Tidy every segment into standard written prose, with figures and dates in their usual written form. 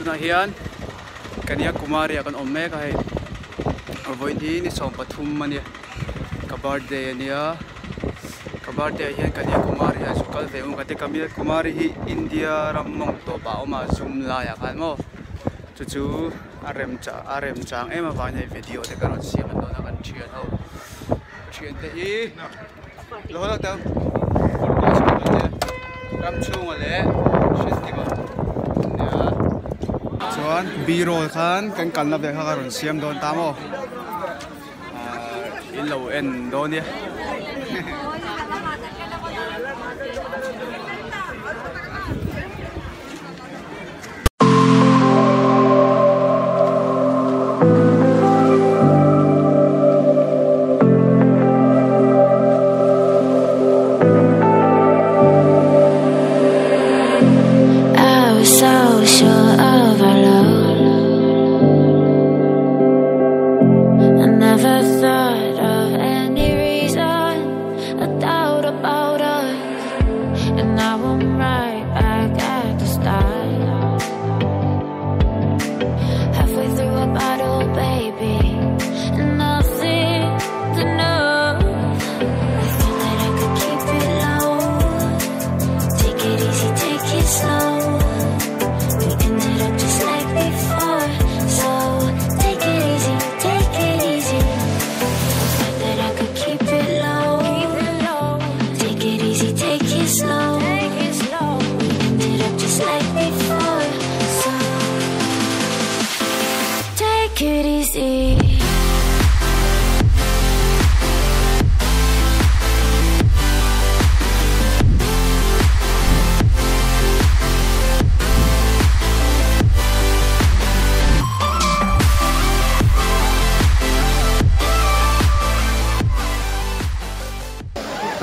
Tunah hian Kanyakumari ah kan awm mek a hei vawiin hi ni 13 a nia ka birthday a nia ka birthday ah hian Kanyakumari ah chu kal ve ang ka ti Kanyakumari hi India ram mawng tawp ah a awm a zum laiah khan maw chu chu a rem chah a rem chang em avangin hei video te ka rawn siam a dawn a kan thian ho thian te hi lo haw teuh ram chhunga leh hriatkim nia chuan b-roll khan kan kalna vel kha ka rawn siam dawn ta maw ahh in lo en dawn nia.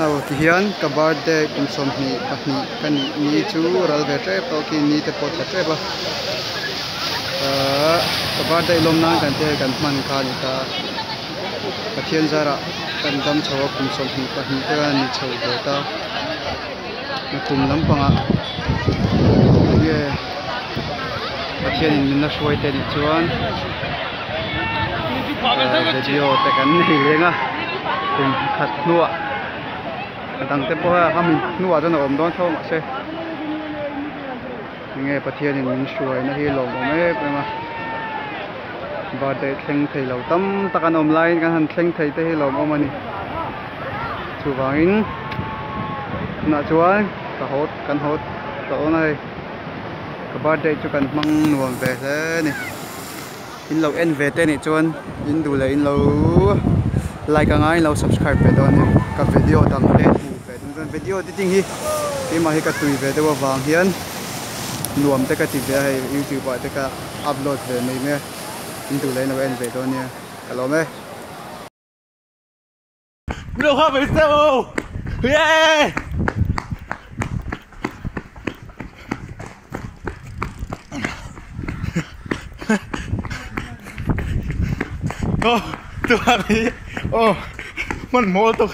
Aw tihian ka birthday kum 22 ka nih ni chu ral ve tep tawh khi ni te pawh tla tep a ahh ka birthday lawm nan kan te kan hman kha a ni ta Pathian zarah kan dam chho a kum 22 te a ni chho ve ta kum lampangah enge Pathian in min la hruai te nih chuan video te kan nei leng a kum khat hnuah a dang te pawh a hemi hnuah chuan a awm dawn tho mahse enge Pathian in min hruai na hi lawmawm em em a birthday thleng thei lo tam tak an awm laiin kan han thleng thei te hi lawmawm a ni chuvangin tunah chuan ka haw kan haw tawh dawn a hei ka birthday chu kan hmang nuam ve hle a ni. In lo en ve te nih chuan in duh leh in lo like anga in lo subscribe ve dawn nia ka video dang te hmuh ve dawn chuan video editing hi keimah hi ka tui ve deuh avang hian nuam te ka ti ve a hei youtube ah te ka upload ve mai mai a in duh leh in lo en ve dawn nia ka lawm e. Yeah! Oh, tu hi. Oh, man mawl tuk.